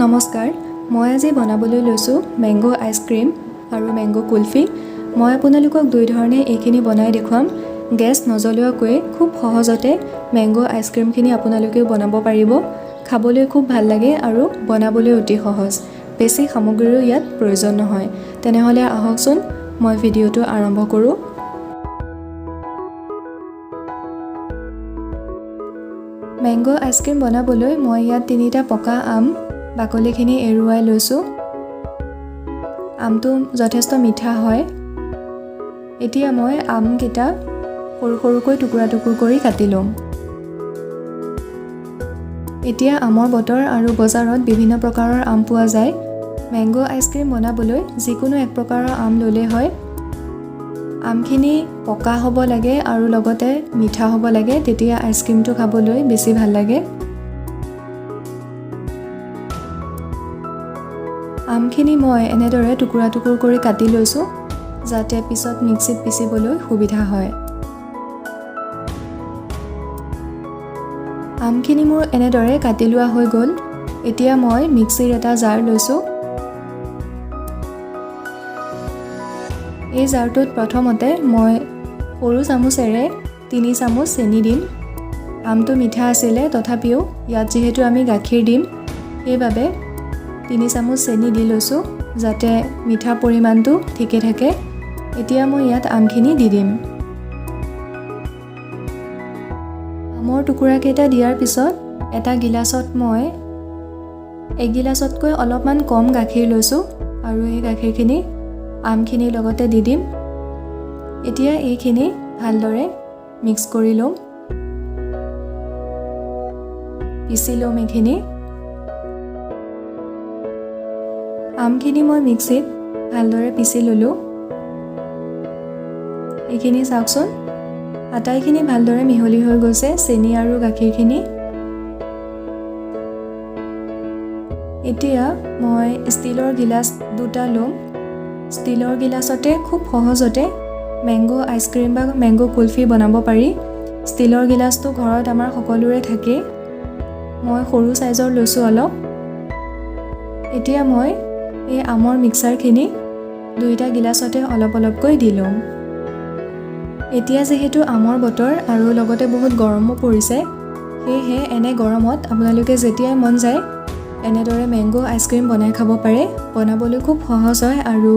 নমস্কাৰ, মই আজি বনাবলৈ লৈছোঁ মেংগ' আইচক্ৰীম আৰু মেংগ' কুলফি। মই আপোনালোকক দুই ধৰণে এইখিনি বনাই দেখুৱাম। গেছ নজ্বলোৱাকৈয়ে খুব সহজতে মেংগ' আইচক্ৰীমখিনি আপোনালোকেও বনাব পাৰিব। খাবলৈ খুব ভাল লাগে আৰু বনাবলৈ অতি সহজ। বেছি সামগ্ৰীৰো ইয়াত প্ৰয়োজন নহয়। তেনেহ'লে আহকচোন, মই ভিডিঅ'টো আৰম্ভ কৰোঁ। মেংগ' আইচক্ৰীম বনাবলৈ মই ইয়াত তিনিটা পকা আম বাকলিখিনি এৰুৱাই লৈছোঁ। আমটো যথেষ্ট মিঠা হয়। এতিয়া মই আমকেইটা সৰু সৰুকৈ টুকুৰা টুকুৰ কৰি কাটি ল'ম। এতিয়া আমৰ বতৰ আৰু বজাৰত বিভিন্ন প্ৰকাৰৰ আম পোৱা যায়। মেংগ' আইচক্ৰীম বনাবলৈ যিকোনো এক প্ৰকাৰৰ আম ল'লেই হয়। আমখিনি পকা হ'ব লাগে আৰু লগতে মিঠা হ'ব লাগে, তেতিয়া আইচক্ৰীমটো খাবলৈ বেছি ভাল লাগে। আমখিনি মই এনেদৰে টুকুৰা টুকুৰ কৰি কাটি লৈছোঁ, যাতে পিছত মিক্সিত পিচিবলৈ সুবিধা হয়। আমখিনি মোৰ এনেদৰে কাটি লোৱা হৈ গ'ল। এতিয়া মই মিক্সিৰ এটা জাৰ লৈছোঁ। এই জাৰটোত প্ৰথমতে মই সৰু চামুচেৰে 3 চামুচ চেনি দিম। আমটো মিঠা আছিলে, তথাপিও ইয়াত যিহেতু আমি গাখীৰ দিম, সেইবাবে 3 চামুচ চেনি দি লৈছোঁ, যাতে মিঠা পৰিমাণটো ঠিকে থাকে। এতিয়া মই ইয়াত আমখিনি দি দিম। আমৰ টুকুৰাকেইটা দিয়াৰ পিছত এটা গিলাচত মই এগিলাচতকৈ অলপমান কম গাখীৰ লৈছোঁ আৰু এই গাখীৰখিনি আমখিনিৰ লগতে দি দিম। এতিয়া এইখিনি ভালদৰে মিক্স কৰি ল'ম, পিচি ল'ম এইখিনি। আমখিনি মই মিক্সিত ভালদৰে পিচি ল'লোঁ। এইখিনি চাওকচোন, আটাইখিনি ভালদৰে মিহলি হৈ গৈছে, চেনি আৰু গাখীৰখিনি। এতিয়া মই ষ্টীলৰ গিলাচ দুটা ল'ম। ষ্টীলৰ গিলাচতে খুব সহজতে মেংগ' আইচক্ৰীম বা মেংগ' কুলফি বনাব পাৰি। ষ্টীলৰ গিলাচটো ঘৰত আমাৰ সকলোৰে থাকেই। মই সৰু চাইজৰ লৈছোঁ অলপ। এতিয়া মই এই আমৰ মিক্সাৰখিনি দুইটা গিলাচতে অলপ অলপকৈ দি ল'ম। এতিয়া যিহেতু আমৰ বতৰ আৰু লগতে বহুত গৰমো পৰিছে, সেয়েহে এনে গৰমত আপোনালোকে যেতিয়াই মন যায় এনেদৰে মেংগ' আইচক্ৰীম বনাই খাব পাৰে। বনাবলৈ খুব সহজ হয় আৰু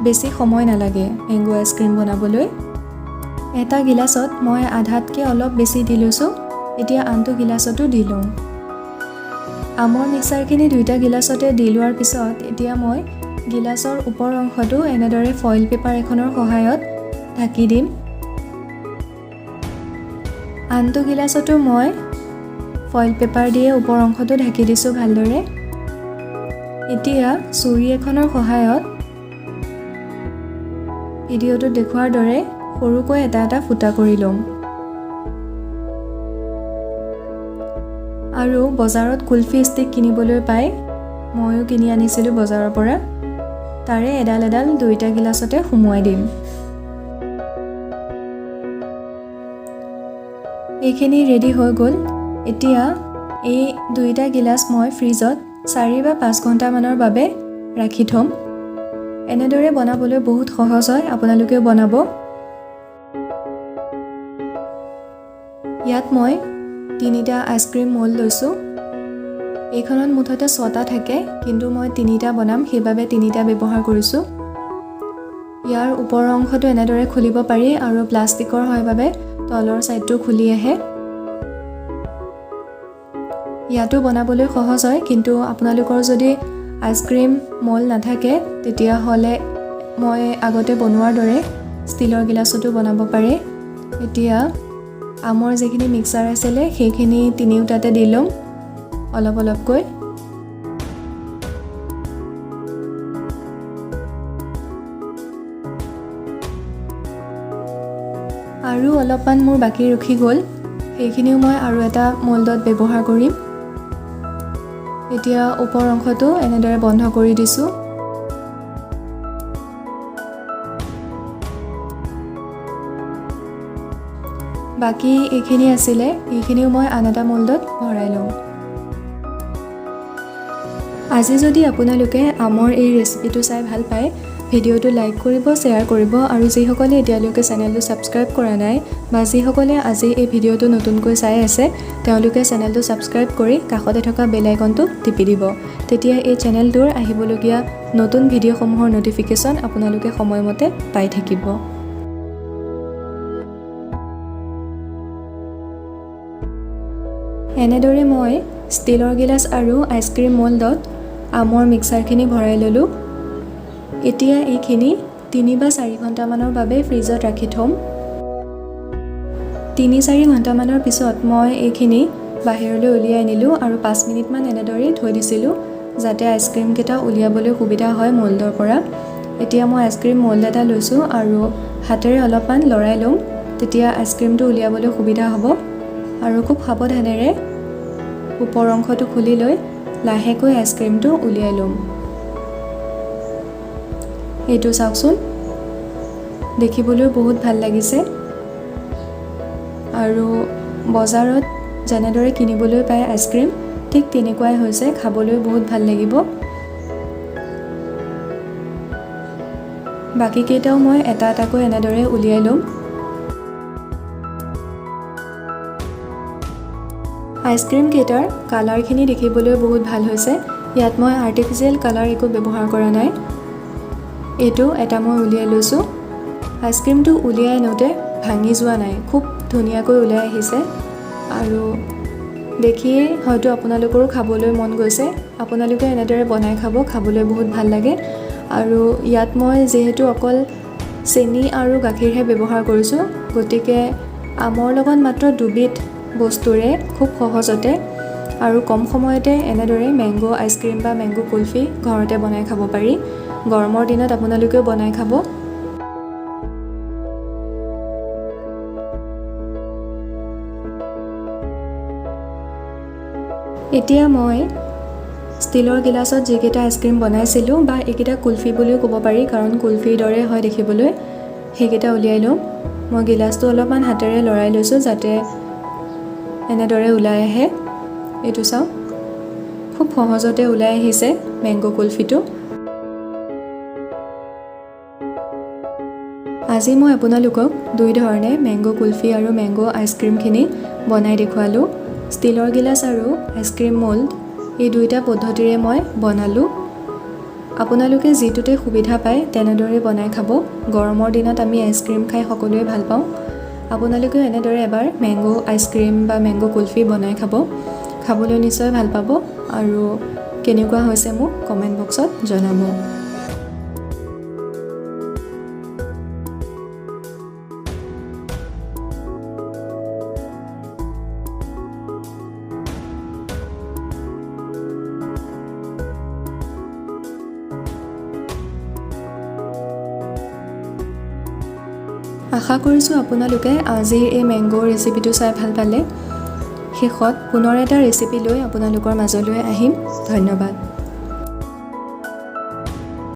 বেছি সময় নালাগে মেংগ' আইচক্ৰীম বনাবলৈ। এটা গিলাচত মই আধাতকৈ অলপ বেছি দি লৈছোঁ। এতিয়া আনটো গিলাচতো দি লওঁ। আমৰ মিক্সাৰখিনি দুইটা গিলাচতে দি লোৱাৰ পিছত এতিয়া মই গিলাচৰ ওপৰ অংশটো এনেদৰে ফইল পেপাৰ এখনৰ সহায়ত ঢাকি দিম। আনটো গিলাচতো মই ফইল পেপাৰ দিয়ে ওপৰ অংশটো ঢাকি দিছোঁ ভালদৰে। এতিয়া চুৰি এখনৰ সহায়ত ভিডিঅ'টোত দেখুওৱাৰ দৰে সৰুকৈ এটা এটা ফুটা কৰি ল'ম। আৰু বজাৰত কুলফি ষ্টিক কিনিবলৈ পায়, ময়ো কিনি আনিছিলোঁ বজাৰৰ পৰা। তাৰে এডাল এডাল দুইটা গিলাচতে সুমুৱাই দিম। এইখিনি ৰেডি হৈ গ'ল। এতিয়া এই দুইটা গিলাচ মই ফ্ৰিজত 4 বা 5 ঘণ্টামানৰ বাবে ৰাখি থ'ম। এনেদৰে বনাবলৈ বহুত সহজ হয়, আপোনালোকেও বনাব। ইয়াত মই তিনিটা আইচক্ৰীম ম'ল্ড লৈছোঁ। এইখনত মুঠতে 6টা থাকে, কিন্তু মই তিনিটা বনাম, সেইবাবে তিনিটা ব্যৱহাৰ কৰিছোঁ। ইয়াৰ ওপৰৰ অংশটো এনেদৰে খুলিব পাৰি আৰু প্লাষ্টিকৰ হয় বাবে তলৰ ছাইডটো খুলি আহে। ইয়াতো বনাবলৈ সহজ হয়, কিন্তু আপোনালোকৰ যদি আইচক্ৰীম ম'ল্ড নাথাকে তেতিয়াহ'লে মই আগতে বনোৱাৰ দৰে ষ্টীলৰ গিলাচতো বনাব পাৰে। এতিয়া আমৰ যিখিনি মিক্সাৰ আছিলে সেইখিনি তিনিওটাতে দি ল'ম অলপ অলপকৈ। আৰু অলপমান মোৰ বাকী ৰখি গ'ল, সেইখিনিও মই আৰু এটা ম'ল্ডত ব্যৱহাৰ কৰিম। এতিয়া ওপৰ অংশটো এনেদৰে বন্ধ কৰি দিছোঁ। বাকী এইখিনি আছিলে, এইখিনিও মই আন এটা ম'ল্ডত ভৰাই ল'ম। আজি যদি আপোনালোকে আমৰ এই ৰেচিপিটো চাই ভাল পায়, ভিডিঅ'টো লাইক কৰিব, শ্বেয়াৰ কৰিব আৰু যিসকলে এতিয়ালৈকে চেনেলটো ছাবস্ক্ৰাইব কৰা নাই বা যিসকলে আজি এই ভিডিঅ'টো নতুনকৈ চাই আছে, তেওঁলোকে চেনেলটো ছাবস্ক্ৰাইব কৰি কাষতে থকা বেল আইকনটো টিপি দিব। তেতিয়া এই চেনেলটোৰ আহিবলগীয়া নতুন ভিডিঅ'সমূহৰ ন'টিফিকেশ্যন আপোনালোকে সময়মতে পাই থাকিব। এনেদৰে মই ষ্টীলৰ গিলাচ আৰু আইচক্ৰীম মল্ডত আমৰ মিক্সাৰখিনি ভৰাই ল'লোঁ। এতিয়া এইখিনি 3 বা 4 ঘণ্টামানৰ বাবে ফ্ৰিজত ৰাখি থ'ম। 3-4 ঘণ্টামানৰ পিছত মই এইখিনি বাহিৰলৈ উলিয়াই আনিলোঁ আৰু 5 মিনিটমান এনেদৰেই থৈ দিছিলোঁ, যাতে আইচক্ৰীমকেইটা উলিয়াবলৈ সুবিধা হয় মল্ডৰ পৰা। এতিয়া মই আইচক্ৰীম মল্ড এটা লৈছোঁ আৰু হাতেৰে অলপমান লৰাই ল'ম, তেতিয়া আইচক্ৰীমটো উলিয়াবলৈ সুবিধা হ'ব। আৰু খুব সাৱধানেৰে ওপৰ অংশটো খুলি লৈ লাহেকৈ আইচক্ৰীমটো উলিয়াই ল'ম। এইটো চাওকচোন, দেখিবলৈও বহুত ভাল লাগিছে আৰু বজাৰত যেনেদৰে কিনিবলৈ পায় আইচক্ৰীম, ঠিক তেনেকুৱাই হৈছে। খাবলৈ বহুত ভাল লাগিব। বাকীকেইটাও মই এটা এটাকৈ এনেদৰে উলিয়াই ল'ম। আইচক্ৰীমকেইটাৰ কালাৰখিনি দেখিবলৈ বহুত ভাল হৈছে। ইয়াত মই আৰ্টিফিচিয়েল কালাৰ একো ব্যৱহাৰ কৰা নাই। এইটো এটা মই উলিয়াই লৈছোঁ। আইচক্ৰীমটো উলিয়াই আনোতে ভাঙি যোৱা নাই, খুব ধুনীয়াকৈ ওলাই আহিছে আৰু দেখিয়েই হয়তো আপোনালোকৰো খাবলৈ মন গৈছে। আপোনালোকে এনেদৰে বনাই খাব, খাবলৈ বহুত ভাল লাগে। আৰু ইয়াত মই যিহেতু অকল চেনি আৰু গাখীৰহে ব্যৱহাৰ কৰিছোঁ, গতিকে আমৰ লগত মাত্ৰ দুবিধ বস্তুৰে খুব সহজতে আৰু কম সময়তে এনেদৰে মেংগ' আইচক্ৰীম বা মেংগ' কুলফি ঘৰতে বনাই খাব পাৰি। গৰমৰ দিনত আপোনালোকেও বনাই খাব। এতিয়া মই ষ্টীলৰ গিলাচত যিকেইটা আইচক্ৰীম বনাইছিলোঁ বা এইকেইটা কুলফি বুলিও ক'ব পাৰি, কাৰণ কুলফিৰ দৰে হয় দেখিবলৈ, সেইকেইটা উলিয়াই ল'ম। মই গিলাচটো অলপমান হাতেৰে লৰাই লৈছোঁ যাতে এনেদৰে ওলাই আহে। এইটো চাওক, খুব সহজতে ওলাই আহিছে মেংগ' কুলফিটো। আজি মই আপোনালোকক দুই ধৰণে মেংগ' কুলফি আৰু মেংগ' আইচক্ৰীমখিনি বনাই দেখুৱালোঁ। ষ্টীলৰ গিলাচ আৰু আইচক্ৰীম মল্ড এই দুয়োটা পদ্ধতিৰে মই বনালোঁ। আপোনালোকে যিটোতে সুবিধা পায় তেনেদৰে বনাই খাব। গৰমৰ দিনত আমি আইচক্ৰীম খাই সকলোৱে ভাল পাওঁ। আপোনালোকেও এনেদৰে এবাৰ মেংগ' আইচক্ৰীম বা মেংগ' কুলফি বনাই খাব, খাবলৈ নিশ্চয় ভাল পাব আৰু কেনেকুৱা হৈছে মোক কমেণ্ট বক্সত জনাব। আশা কৰিছোঁ আপোনালোকে আজিৰ এই মেংগ' ৰেচিপিটো চাই ভাল পালে। শেষত পুনৰ এটা ৰেচিপি লৈ আপোনালোকৰ মাজলৈ আহিম। ধন্যবাদ।